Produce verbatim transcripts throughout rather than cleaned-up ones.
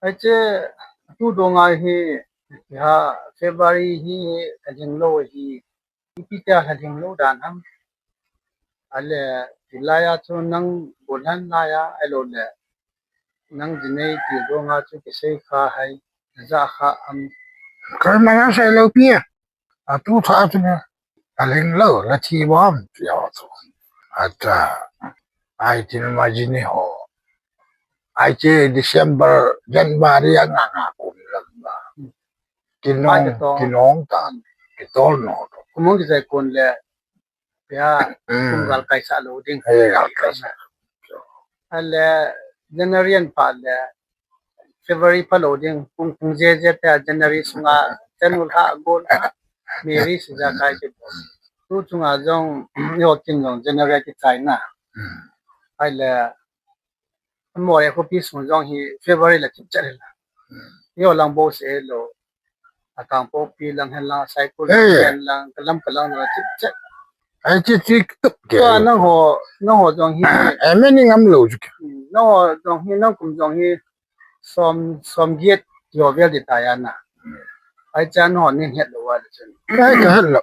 Ai che, tu dong ai hi, ha, February hi, ka jing lo hi, ipi tia ka jing lo dan ham. Ale, ti lai a chu nang gollhan lai a, ai lo le, nang jinei ti dong a chu kisei kha hai, ja kha am. Koi mana sai lo pi a. Atu tha tu na. Aling lo, la thi bom, ti ho tu. Ata, ai tin ma jini ho. Ai che December, January, anga nga kum lam ba. Kinong, kinong tan, kitol no to. Kumong kisai kun le, pia, kum gal kai sa lo ding. Ai gal kai sa. Ale, January an pa le, February pa lo ding, kung kung je je te January sunga, January ha, gol ha, Mary si ja kai ki. Tu chunga jong, yo kin jong, January ki China. Ai le, Amore ko pi sung jong hi February la chip chat la. Yo lang bo se lo. Akang po pi lang hen lang, sai ko lang, kalam kalang la chip chat. Ai chi chi tup ke. Tua nang ho, nang ho jong hi. Ai me ni ngam lo ju ke. Nang ho jong hi, nang kum jong hi. Som, som giet yo vel di ta ya na. Ai chan ho nin het lo wa le chun. Ai ka het lo.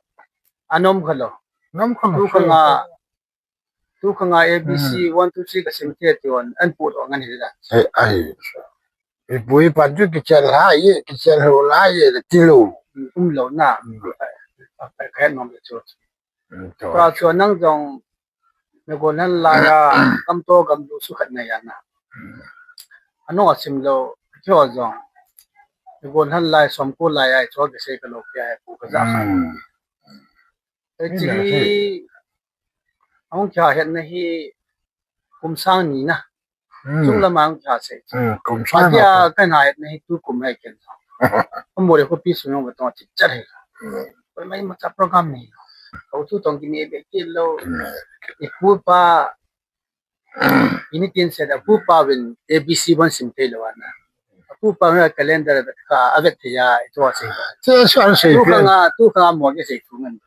Anom kha lo. Nom kha lo. Tu kha nga, tu kha nga A B C one two three ka sim te ti on, an pu lo ngan hi la. Ai, ai. Ipu ipan chu kichel ha ye, kichel ho la ye, ti lo. Um lo na. Ka het nom le chu. Tua chu nang jong, na gollhan lai a, kam to kam lu su khat na ya na. Anong a sim lo, chu jong. Na gollhan lai, som ko lai ai, chu kisei ka lo pia ai, pu ka ja kha. Ei chi, ahung kia het na hi, kum sang ni na. Chung lam a hung kia sei. Kum sang ni. Atia kan ha het na hi tu kum hai ken. Amore ko pi sung yong ba tong chip chat hai. Koi mai ma cha program ni. Kau tu tong ki ni be ki lo. I pu pa Ini tin se da pu pa win A B C bon sim te lo na. Pu pa na calendar ka avet ya ito se. Che so an se. Tu ka nga, tu ka mo ke se tu ngan.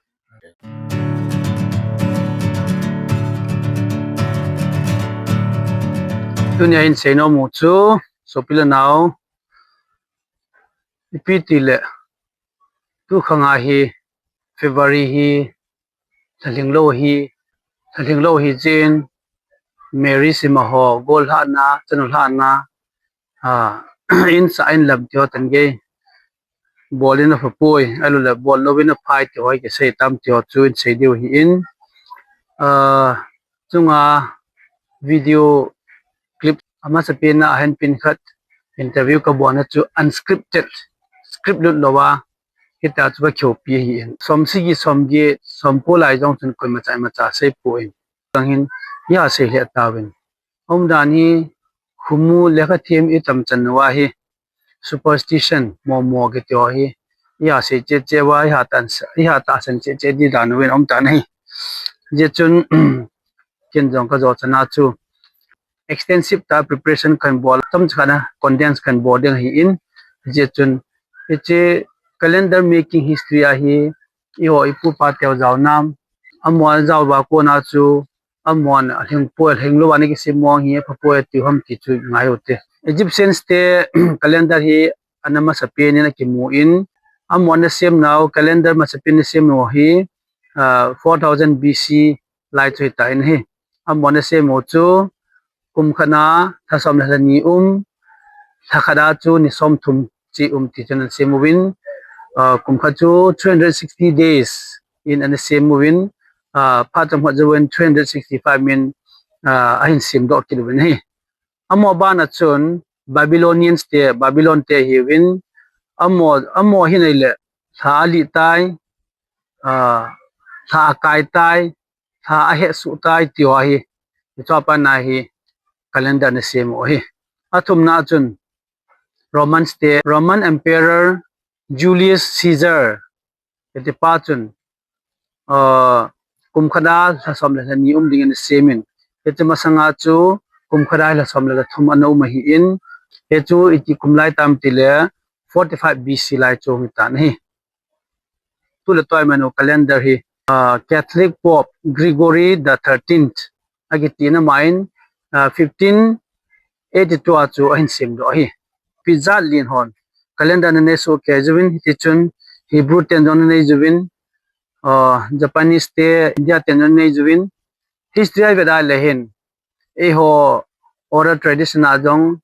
Tunia in sei nom u chu, sopi le nao. Ipi ti le. Tu ka nga hi February hi Thalhing lo hi, thalhing lo hi chin, Mary sima ho, gol hana, chanu hana, a, in sa in lam ti ho tan gei. Bol in a phapui, alu le bol lo in a phai ti ho, kisei tam ti ho chu in sei diu hi in. A, chunga video clip amasa pin a hen pin khat interview ka bol na chu unscripted, script lut lo a, Hita chu ka kiopi hi in. Som sigi, som gi, som ko lai jong chun koima cha, ima cha sei poi. Tang hin, iha sei le ta win. Om dan hi, khumu le ka thim i tam chan wa hi. Superstition, mo mo ki tio hi. Iha sei che che wa, iha tan sa, iha ta san che che di dan win om tan hi. Je chun, Ken jong ka jo chana chu extensive ta preparation kan bol, tam chana condense kan bol ding hi in, je chun, hiche calendar making history a hi, i ho i pu pa teu jao nam, amon jao ba kona chu, amon a hing poi, hing lo ani ki sim mong hi, pha poi ti ham ti chu ngai u te. Egyptians te calendar hi ana masa pen in a kimu in, amon a sem nau calendar masa pen a sem nau hi, ah, four thousand B C lai chu hita in hi. Amon a sem u chu kum khat na lha som le lha ni um, lha khat a chu ni som thum chi um ti chun an sem uvin, ah, kum khat chu three hundred sixty days in an sem uvin, ah, phat chom khat jouvin three hundred sixty-five min, ah, ahin sem doh kit uvin hi. Amo bana chun Babylonians te, Babylon te hiuvin, amo, amo hi nei le, lha a li tai, ah, lha a kai tai, lha a he su tai ti ho hi, hi chua pa na hi calendar na sem u hi. A thum na chun Romans te, Roman Emperor Julius Caesar, Kiti pa chun, ah, kum khat a lha som le lha ni um ding in a sem in. Hiche masanga chu kum khat a lha som le lha thum ana um ahi in. Hichu iti kum lai tam ti le forty-five B C lai chu hung hi tan ahi. Tu le tua manu calendar hi, ah, Catholic Pope Gregory the thirteenth akiti na ma in, ah, fifteen eighty-two a chu ahin sem doh ahi. pi jat lin hon calendar ana nei soh kei uvin, hiti chun Hebrew ten jong ana nei uvin, uh, Japanese te, India ten jong ana nei uvin. History a ivet a le hin, eiho oral tradition a jong,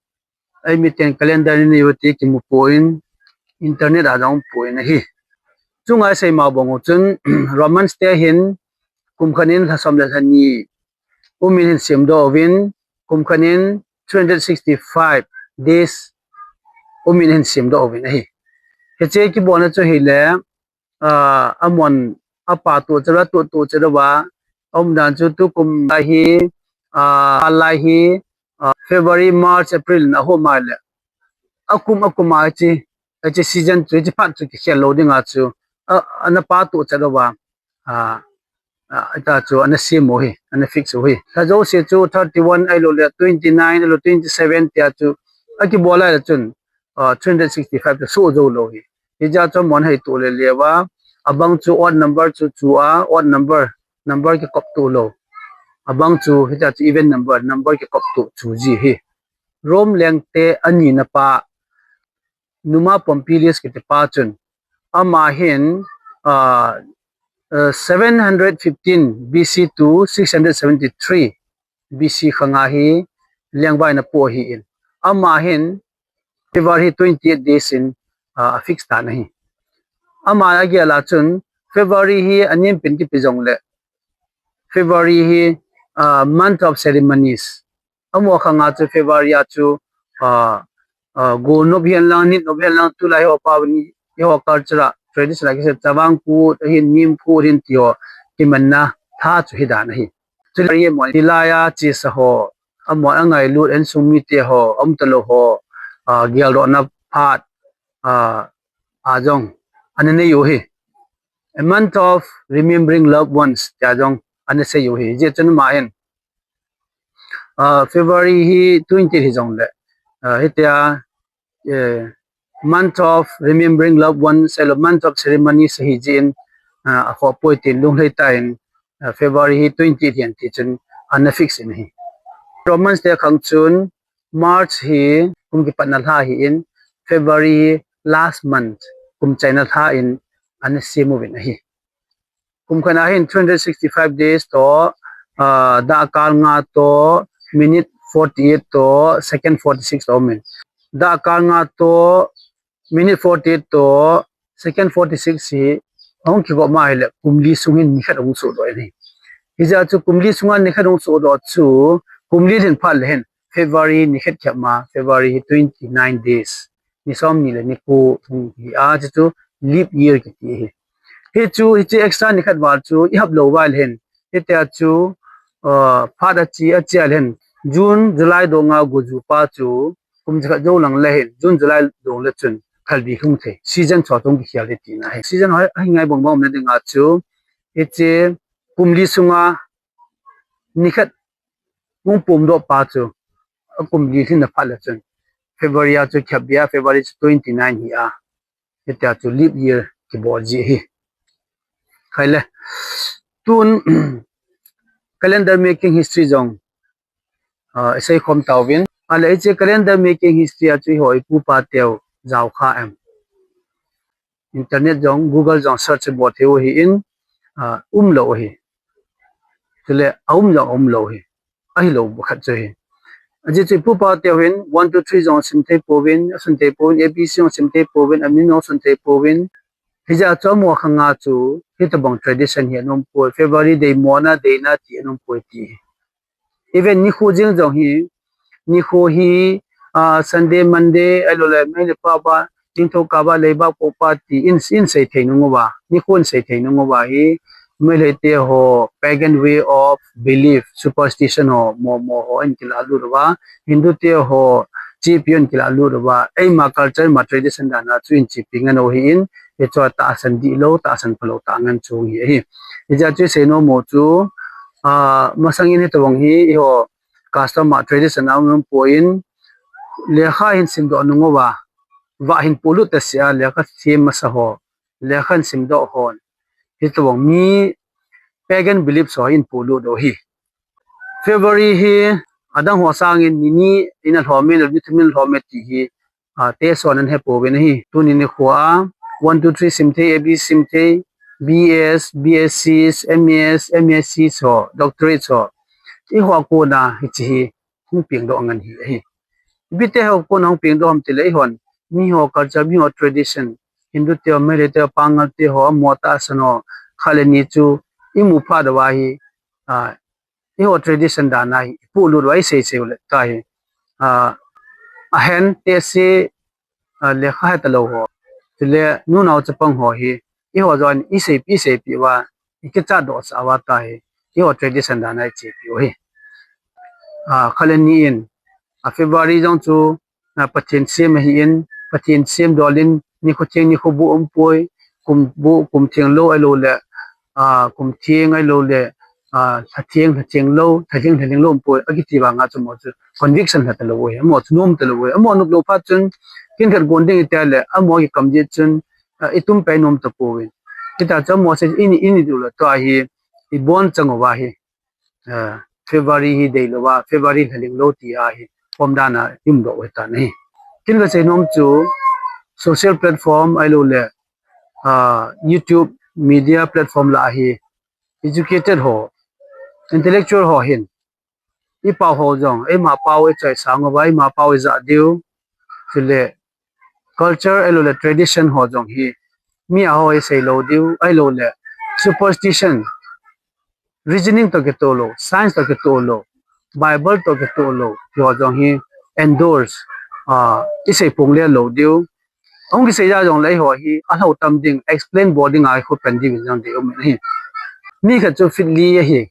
eimi ten calendar ana nei u ti kimu poi, internet a jong poi ahi. Chunga isei ma bang u chun, Romans te hin, kum khat in lha som le lha ni um in ahin semdoh uvin, kum khat in three hundred sixty-five days um in ahin semdoh uvin ahi. Hiche kibolna chu hile, ah, amahon apa toh cheh a, toh toh cheh a, aumdan chu tukum lai hi, ah, lai hi, ah, February, March, April na ho ma le. Akum, akum a hiche, hiche season chu, hiche phat chu kikhel lou ding a chu, ah, ana pa toh cheh a, ah, ah, hita chu ana sem u hi, ana fix u hi. Lha jouse chu thirty-one ahilou le, twenty-nine ahilou, twenty-seven tia chu, akibol lai le chun, ah, three hundred sixty-five chu soh jou lou hi. Hijeh chun amahon hei toh le le uva, abang chu odd number chu chu a, odd number, number kikop toh lou. Abang chu hita chu even number, number kikop toh chu ji hi. Rome lengte anina pa, Numa Pompilius kiti pa chun, ama hin, ah, ah, seven hundred fifteen B C to six hundred seventy-three B C khang a hi lengvai ana po ahin. Ama hin February hi twenty-eight days in, ah, a fix tan ahi. Ama agel a chun February hi anem pen kipe jong le, February hi, ah, month of ceremonies. Amaho khang a chu February a chu, ah, ah, go nop hihen lang, nit nop hihen lang, tulai ho pa ni, eiho culture a, tradition a kisei chavang kut, ahin nim kut, ahin ti ho, kimanna tha chu hi dan ahi. Chule hi amahon tilai a chesa ho, amahon angailut, insung mite ho, aum talou ho, ah, geldohna phat, ah, a jong ana nei u hi. A month of remembering loved ones tia jong ana sei u hi. Hijeh chun ama hin, ah, February hi twenty hi jong le, ah, hitia, eh, month of remembering loved ones, ahilou month of ceremonies ahi jeh in, ah, akhoh poi tin lunglhai tah in, ah, February hi twenty ahin ti chun ana fix in ahi. Romans te khang chun March hi kum kipatna lha ahin, February hi last month, kum chaina lha in ana sem uvin ahi. Kum khat a hin three hundred sixty-five days toh, ah, dak kal nga toh, minute forty-eight toh, second forty-six toh aum in. Dak kal nga toh, minute forty-eight toh, second forty-six hi, ahung kigop ma ahile, kum li sung hin ni khat ahung sohdoh in ahi. Hijeh chun kum li sunga ni khat ahung sohdoh chu, kum li lhin phat le hin, February ni khat khep ma, February hi twenty-nine days. Ni som ni le ni ko hung hi a, chu chu leap year kiti hi. Hichu, hichu extra ni khat val chu, i hap lou val hin. Hitia chu, uh, phat a chi, a chi a le hin. June, July donga go ju pa chu, kum chi khat jou lang le hin. June, July dong le chun, khalbi hung thei. Season chu tung kikhel hi tina hi. Season ho, hi ngai bang bang na dinga chu. Hichu, kum li sunga, ni khat hung pom doh pa chu, a kum li lhin na phat le chun, February a chu khep bia, February chu twenty-nine hi a, hitia chu leap year kibol ji hi. Khai le, tun, calendar making history jong, ah, i sei khom tauvin. Ahile hiche calendar making history a chu eiho i pu pa teu jao kha em. Internet jong, Google jong search bol thei u ahin, ah, um lou ahi. Chule, aum jong um lou ahi. Ahi lou khat chu ahi. Ajeh chu i pu pa teu hin, one, two, three jong asim thei pouvin, asun thei pouvin, A B C jong asim thei pouvin, amin jong asun thei pouvin. Hijeh chun amaho khang a chu, hitabang tradition hi ana um poi, February dei mona, deina ti ana um poi ti. Even nikho jeng jong hi, nikho hi, ah, Sunday, Monday, ahilou le, Meitei pa ba, Ningthou ka ba, Leiba po pa ti, in, in sei thei nung uva, nikho in sei thei nung uva hi, Meitei te ho, pagan way of belief, superstition ho, mo, mo ho, in kila lut uva, Hindu te ho, chipi in kila lut uva, eima culture, ma tradition dan a chu in chipi ngen u ahin, hichu tahsan dihlou, tahsan phalou tah ngen chu hi ahi. Hijeh chun i sei nom u chu, ah, masang in hitabang hi, eiho, custom a tradition a um poi in, lekha hin simdoh nung uva, vah hin polut ta sia, lekha sem masa ho, lekha hin simdoh hon. Hitabang mi pagan beliefs ho in polut u hi. February hi, adang ho sangin ni ni in alhom in, ni thum in alhom e ti hi, a, test ho nan hepouvin ahi. Tuni nikho a, one, two, three sim thei, A B sim thei, B S, B S Cs, M S, M S Cs ho, doctorate ho. Eiho a kona hiche hi, hung pengdoh ngen hi ahi. Ipi ti ho a kona hung pengdoh ham tile eihon, miho culture, miho tradition, Hindu te ho, Meitei te ho, Pangal te ho, amaho tahsan ho, khat le ni chu, imu phat uva hi, a, eiho tradition dan a hi, ipolut uva isei sei u le tahi. A, ahen, tehse, a, lekha hetalou ho. Chule, nunao chapang ho hi, eiho jong iseipi, iseipi uva, ikichatdoh sah uva tahi, eiho tradition dan a ichepi u hi. A, khat le ni in, a, February jong chu, a, Pathen sem ahin, Pathen sem dol in, nikho theng, nikho boh umpoi, kum boh, kum theng lou ahilou le, a, kum theng ahilou le, a, lha theng, lha theng lou, lha lhing, lha lhing lou umpoi, akiti vang a chu amaho chu conviction lha talou u ahi, amaho chu nom talou u ahi, amaho nop lou phat chun, kin khat gon ding iti le, amaho kikam jeh chun, a, itum peh nom tapouvin. Hitia chu amaho sei, ini, ini diu le tua hi, ibon chang uva hi. A, February hi deilou va, February lha lhing lou ti a hi, pom dan a ium doh u ahitan ahi. Kin kasei nom chu, social platform ahilou le, a, YouTube media platform lah a hi, educated ho, intellectual ho hin, ipao ho jong, eima pao ichoi sang uva, eima pao ija diu, chule, culture ahilou le tradition ho jong hi, mi a ho isei lou diu, ahilou le, superstition, reasoning toh kitoh lou, science toh kitoh lou, Bible toh kitoh lou, hiho jong hi endorse, a, isei pongle lou diu. Ahung kisei ja jong le eiho hi, alhou tam ding, explain bol ding a ikhu pen diu jong dei um ahi. Mi khat chu feet li ahi.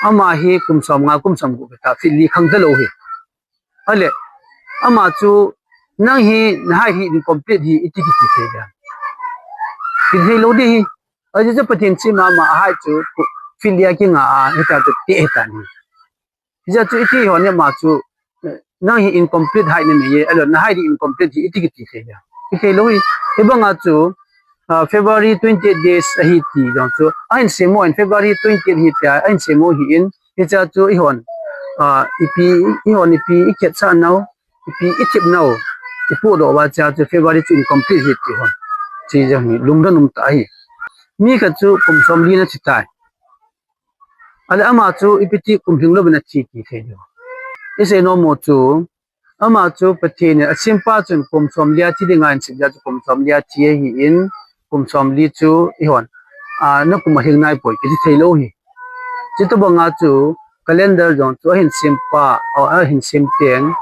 Ama hi kum som nga, kum som gup ta, feet li khang talou hi. Ale, ama chu, nang hi, na height hi incomplete hi, iti kiti thei dia. Kiti thei lou di hi. Ajeh chu Pathen chima ma a height chu, feet li a kinga a, hitia chu ti hitan hi. Hijeh chu iti ho ni ama chu, nang hi incomplete height nanei e, ale, na height hi incomplete hi, iti kiti thei dia. Kiti thei lou hi. Hibang a chu, a, February twenty-eight days ahi ti jong chu, ahin sem u in February twenty-eight hi tia, ahin sem u ahin, hiche chu eihon, a, ipi, eihon ipi ikhetsah nau, ipi ithip nau, ipohdoh uva hiche chu February chu incomplete hi ti hon. Hiche jong hi lungdon um tah ahi. Mi khat chu kum somli na thi tai. Ale ama chu ipi ti kum lhing lou vin athi ti thei diu. Isei nom u chu, ama chu Pathen in asempa chun kum somli a thi dinga ahin sem jeh a chu kum somli a thi ahin, kum somli chu eihon, a, na kum alhing naipoi kiti thei lou hi. Chutobang a chu calendar jong chu ahin sempa, a, ahin sem teng,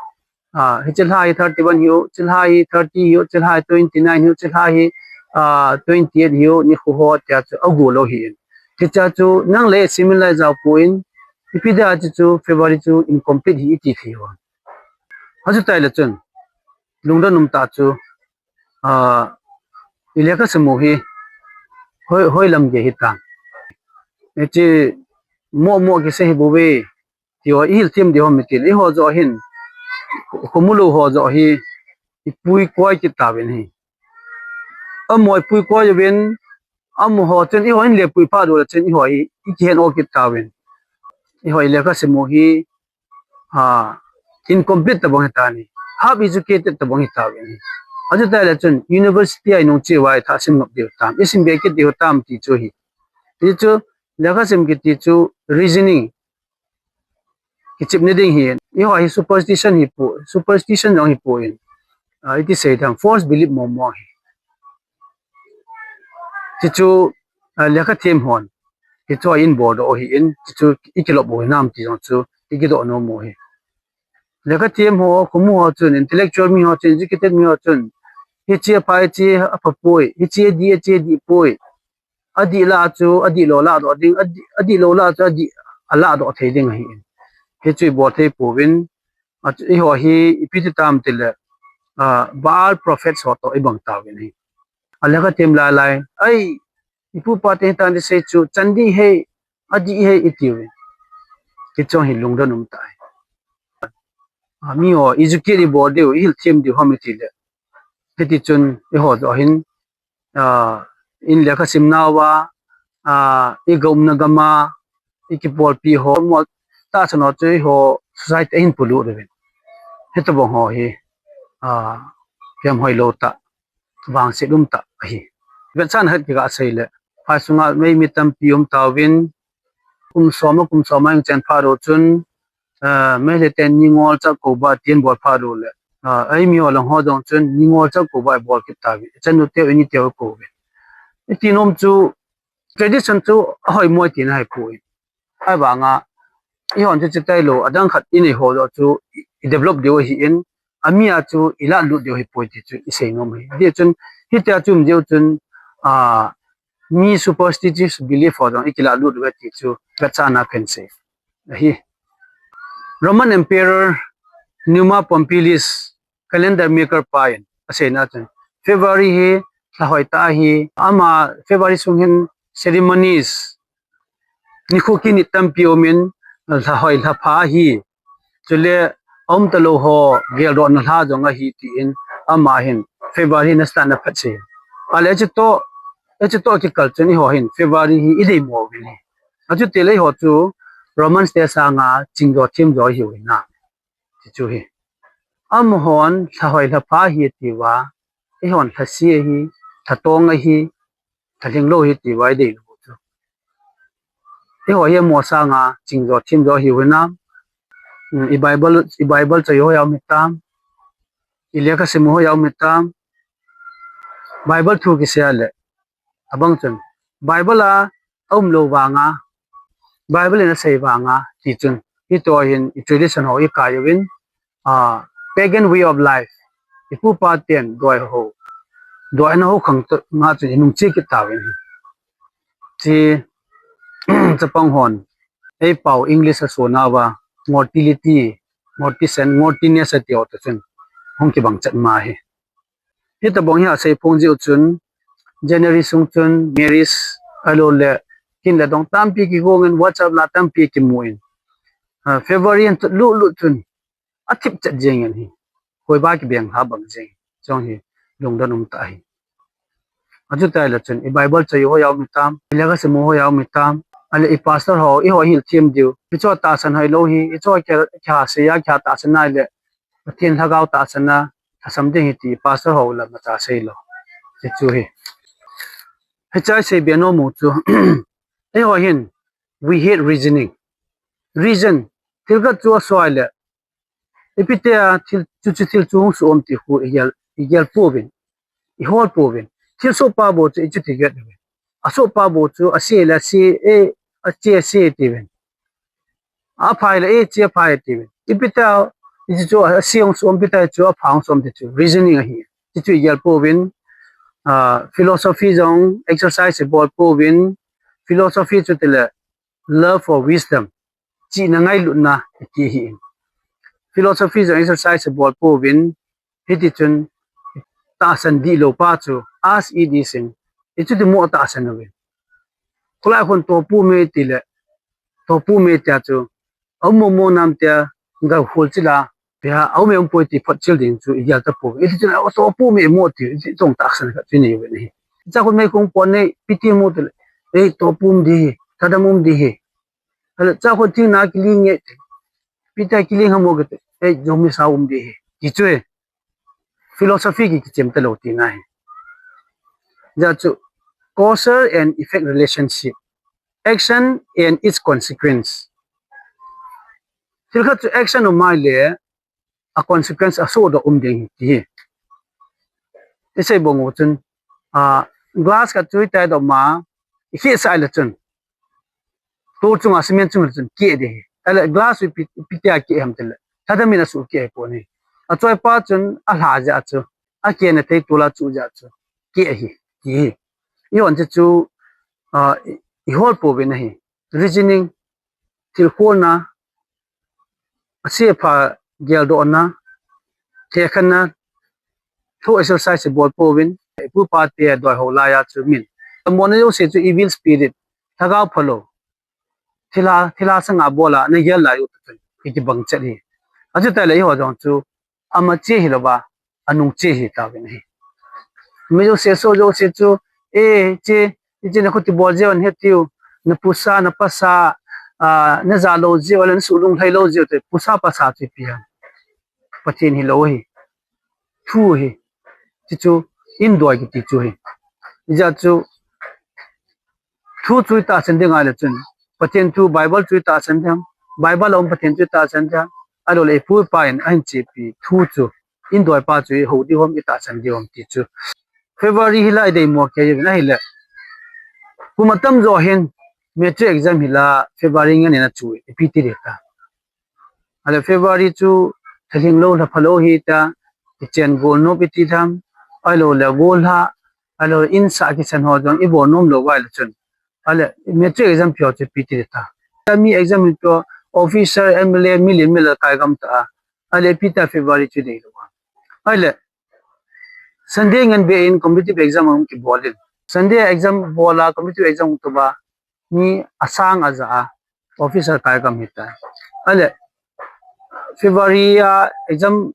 a, hiche lha hi thirty-one hiu, hiche lha hi thirty hiu, hiche lha hi twenty-nine hiu, hiche lha hi, a, twenty-eight hiu, nikho ho tia chu agu lou ahin. Hiche chu nang le semin lai jao poi, ipi dia chu chu February chu incomplete hi iti thei u. Achuti le chun, lungdon um tah chu, a, ilekha sim u hi, hoi, hoi lam gei hitam. Hiche, mo, mo kisei hi bou ve, ti ho, ihil them diu ham itile, eiho joh hin, khomu lou ho joh hi, ipui koi kit tauvin ahi. Amaho ipui koi uvin, amaho chun, eiho hin le pui pha diu le chun, eiho hi, ikihen o kit tauvin. Eiho ilekha sim u hi, a, incomplete tabang hitan ahi. Half educated tabang hitauvin ahi. Achuti le chun, university a inung cheuva ithah sim ngap diu tam. Isim be kit diu tam ti chu ahi. Ti chu, lekha sim kiti chu reasoning. Kichepna ding ahi. Eiho hi superstition hi po, superstition jong hi poi. A, iti sei tham, false belief momo ahi. Ti chu, a, lekha them hon. Ti chu ahin boldoh u ahin, ti chu ikilop u hinam ti jong chu ikidoh nom u ahi. Lekha them ho, khomu ho chun, intellectual mi ho chun, educated mi ho chun, hiche apha, hiche apha poi, hiche adih, hiche adih poi. Adih lah chu, adih lou lahdoh ding, adih, adih lou lah chu, adih alahdoh thei ding ahi. Hichu ibol thei pouvin, a, eiho hi, ipi ti tam tile, a, Baal prophets ho toh ibang tauvin ahi. Alekha them lai lai, ai, ipu ipa te hitan ti sei chu, chan dih ahi, adih ahi itiuvin. Hichu hi lungdon um tah ahi. A, miho, educate ibol diu, ihil them diu ham itile. Hiti chun, eiho joh hin, a, in lekha simnauva, a, iga umna gam a, ikibolpi ho, mo tahsan ho chu eiho society ahin polut uvin. Hitobang ho hi, ah, piam hoi lo ta, vangset um ta ahi. Vetsahna khat kiga sei le, phai sunga mei mi tampi um tauvin, kum soma, kum soma hing chen pha ro chun, ah, mei le ten ningol cha ko ba tin bol pha ro le, ah, ei mi ho lang ho dong chun ningol cha ko ba bol kit ta vi. Chan nu teu ini teu ko ve. Iti nom chu tradition chu ahoi moi tina hai pui. Ahivanga, eihon chu chitai lo, adang khat inei ho chu i develop diu ahi in, amia chu ilah lut diu ahi poi ti chu isei nom ahi. Hiti chun, hitia chu um diu chun, ah, mi superstitious belief ho jong ikilah lut diu ti chu, vetsahna phen sei ahi. Roman Emperor Numa Pompilius, calendar maker pa in aseina chun, February hi lha hoi ta ahi, ama February sung hin ceremonies, nikho kinit tampi um in, lha hoi lha pha ahi. Chule, aum ta lo ho, geldohna lha jong ahi ti in, ama hin February na start na phat sei. Ale chu to, chu to kikal chun eiho hin February hi idei mo uvin ahi. Achuti le eiho chu Romans te sanga chingjo themjo ihiu hina. Ti chu hi. Amahon lha hoi lha pha ahi atiuva, eihon lha se ahi, lha tong ahi, lha lhing lo ahi tiuva idei lou chu. Eiho hi amo sanga chingjo themjo ihiu hinam. Um, i Bible, i Bible choi ho jao um hitam. I lekha sim ho jao um hitam. Bible thu kisei le, abang chun, Bible a aum lou vanga, Bible in asei vanga, ti chun, hitoh hin i tradition ho ikai uvin, ah, pagan way of life, ipu ipa ten doi ho, doina ho khang toh nga chun inung che kit tauvin. Chi, chapang hon, ei pao English a sona uva, mortality, mortician, mortiness ati ho toh chun, hung kibang chet ma hi. Hitobang hi asei phong jiu chun, January sung chun, marriage, ahilou le, kin le dong tampi kigong in, WhatsApp la tampi kimu in. Ah, February in lut lut chun, athip chet jeng in hi. Koi ba kibeng ha bang jeng. Chong hi, lungdon um ta hi. Achuti le chun, i Bible choi ho jao um hitam, i lekha sim ho jao um hitam, ale i pastor ho, eiho hil them diu. Hichu tahsan hoi lou hi, hichu kha, kha sei a, kha tahsan nai le, Pathen lhagao tahsanna, lhasam ding ahi ti pastor ho la macha sei lou. Ti chu hi. Hiche isei be nom u chu. Eiho hin, we hate reasoning. Reason, thil khat chu asoi le. Ipi tia thil chu, chu thil chu hung soh um ti khu igel, igel pouvin. Ihol pouvin. Thilsoh pa bou chu ichuti get uvin. Asoh pa bou chu ase le ase, eh, ache ase tiuvin. Apha le, eh, che apha tiuvin. Ipi tia, hichu ase hung soh um, ipi tia chu apha hung soh um ti chu. Reasoning ahi. Ti chu igel pouvin. Ah, philosophy jong exercise ibol pouvin. Philosophy chu tile love for wisdom. Chihna ngailutna ti ahi. Philosophy jong exercise ibol pouvin. Hiti chun tahsan dihlou pa chu, as it is in, hichu ti mo tahsan uvin. Kholai khun topu me ti le, topu me tia chu, aum mo mo nam tia, ga khol chila, pia, aum e um poi ti phot chil ding chu, igel tapou. Hiti chun, topu me mo ti, hiti chong tahsan khat chu nei uvin ahi. Cha khun mei khun pon nei, ipi ti mo ti le, ei, topu um di hi, thadam um di hi. Ahile, cha khun thing na kiling nge, ipi tia kiling ham mo kiti, ei, zomi sa um di hi. Ti chu e. Philosophy ki kichem talou tina ahi. Hijeh chun, causal and effect relationship. Action and its consequence. Thil khat chu action um ahile, a consequence asohdoh um ding ahi ti hi. Isei bang u chun, ah, glass khat chu itai doh ma, ikhehsah le chun. Tol chunga cement chunga chun keh di ahi. Ahile glass u ipi, ipi tia keh ham tile. Thadam in asuh keh ahi pon ahi. Achoipa chun alha jeh a chu. Akeh na thei tol a chu jeh a chu. Keh ahi. Ti hi. Ihon chu, ah, i, ihol pouvin ahi. Reasoning. Thil kholna. Ase apha geldohna, thekhanna, thu exercise bol pouvin, ipu ipa te doi ho laiya chu min. Amona jouse chu evil spirit, lhagao phalou, thilha, thilha sanga bol a, na gel lai u chu, kibang chet hi. Achuti le eiho jong chu, ama che hilouva, anung che hitauvin ahi. Mi jouse, soh jouse chu, eh, che, hiche na khuti bol jeh un hitiu, na pusa, na pasa, ah, na ja lou jeh un, na suh lunglhai lou jeh un, pusa pasa chu ipi ham. Pathen hilou ahi. thu hi. Ti chu, indoi kiti chu hi. Ijeh chu, thu chu itahsan ding ahile chun, Pathen thu Bible chu itahsan ding ham, Bible a um Pathen chu itahsan ding ham, ahilouleh ipu ipa in ahin chepi thu chu, indoi pa chu ihou diu ham, itahsan diu ham ti chu. February hi lai dei mo kei uvin ahile. Kum atam jo hin, matric exam hi la February ngen in achu ipi ti ding ta. Ahile February chu thalhing lou, lha phalou hita, ichen gol nop iti tham, ahilouleh gol ha, ahilouleh insah kisan ho jong ibol nom lou uva ahile chun. Ahile matric exam pe ho chu ipi ti ding ta. Tami exam hin pe ho, officer, M L A, milen mila kai gam ta a. Ahile ipi ta February chu dei lou a. Ahile Sunday ngen be in competitive exam ahung kibol in. Sunday exam bol a competitive exam hung to ba. Mi asang aja a. Officer kai gam hita. Ahile February a exam,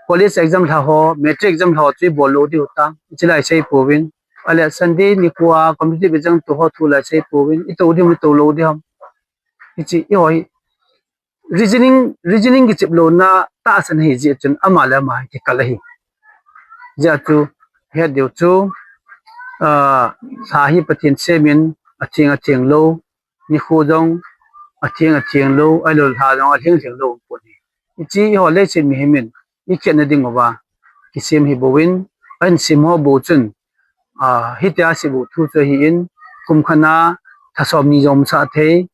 college exam lha ho, matric exam lha ho chu ibol lou diu ta. Ichi lai sei pouvin. Ahile Sunday nikho a competitive exam to ho thu lai sei pouvin. Ito diu, ito lou diu ham. Ichi iho hi. Reasoning, reasoning kichep louna tahsan ahi jeh chun ama le ama kikal ahi. Jeh chu, het diu chu, ah, lha hi Pathen semin, atheng atheng lou, nikho jong, atheng atheng lou, ahilou lha jong, alhing lhing lou, pon hi. Ichi iho leiset mihem in, ikhetna ding uva, kisem hi bouvin, ahin sem ho bou chun, Ah, hitia seiu thu chu ahin, kum khat na lha som ni jong umsah thei,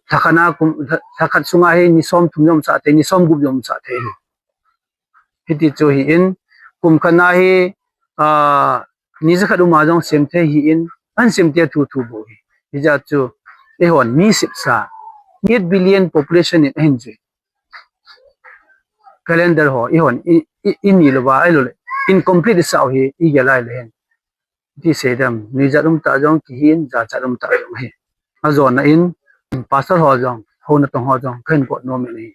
lha khat na kum, lha, lha khat sunga hi ni som thum jong umsah thei, ni som gup jong umsah thei. Hiti chu ahin, kum khat na hi, ah, ni jakhat uma jong sem thei ahin, ahin sem tia thu thu bou hi. Hijeh chu, eihon mi sipsa, eight billion population in ahin jui. Calendar ho, eihon, i, i, ini louva, ahilouleh, incomplete isah u hi, igel a ahile hin. Ti sei dem, nuijat um tah jong kihin, jachat um tah jong hi. Ajona in, pastor ho jong, houna tong ho jong, kahin got nom in ahi.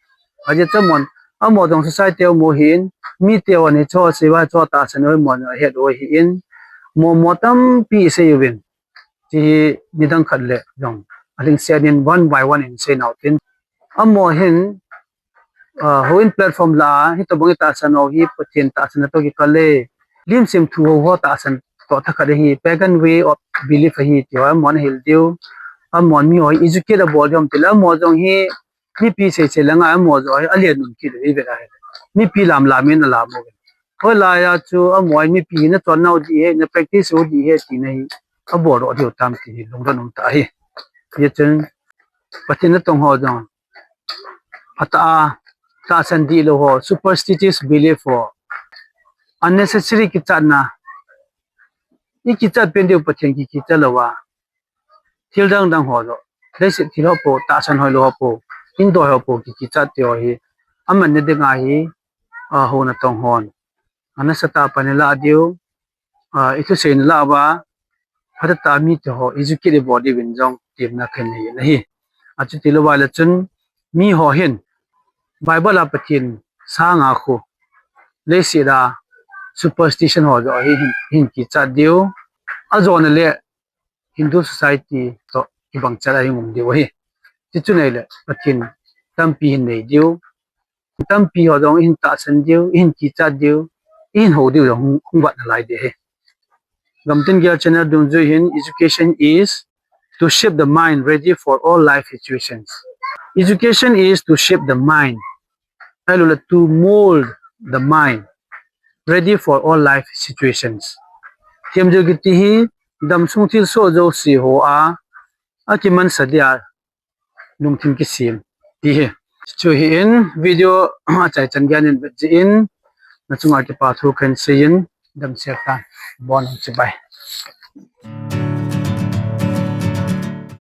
Ajeh chu amon, amaho jong society a um u ahin, mite hon hiche ho sei uva, hiche ho tahsan u hi amon ahet u ahin, momo tampi isei uvin. Hiche hi nidang khat le jong, alhingset in one by one in sei nau tin. Amaho hin, ah, houin platform lah a, hitobang itahsan u hi, Pathen tahsan a toh kikal e. Limsim thu hou ho tahsan toh thakhat ahi, pagan way of belief ahi, ti ho amahon ahil diu. Amahon miho hi educate abol diu ham tile, amaho jong hi, mipi sei sei langa amaho jong hi, alen un kit u ivet a ahile. Mipi lam lam in alam u. Hoilai a chu amaho hi mipi hi nachon nau dih e, na practice u dih e, tina hi, abol doh diu tam ti hi, lungdon um tah ahi. Hijeh chun, Pathen natong ho jong, phatah a, tahsan dihlou ho, superstitious belief ho, unnecessary kichatna, ikichat pen diu Pathen kikichat louva, thil dang dang ho jong, leiset thil ho po, tahsan hoilou ho po, indoi ho po, kikichat ti ho hi, amanna dinga hi, ah, houna tong hon, anasatah a pan ilah diu, ah, ithuseina lah uva, phatah a mite ho, educate ibol diuvin jong, temna kahin nei in ahi. Achuti louva ahile chun, miho hin, Bible a Pathen sanga khu, leiset a superstition ho jong hi hin, hin kichat diu, ajona le Hindu society toh kibang chat a hin um diu ahi. Tichu ahile, Pathen tampi hin nei diu, tampi ho jong ihin tahsan diu, ihin kichat diu, ihin hou diu jong hung, hung vat nalai ding ahi. Gamtin Gel channel dungjui hin, education is to shape the mind ready for all life situations. Education is to shape the mind. Ahilouleh to mold the mind ready for all life situations. Themjo kiti hi damsung thilsoh jouse ho a, akimansa dia lungthim kisem ti hi. Chu hi in video achaichan gei in vet jeh in, nachunga kipa thu kahin seiyin, damsel tan, bon chibai.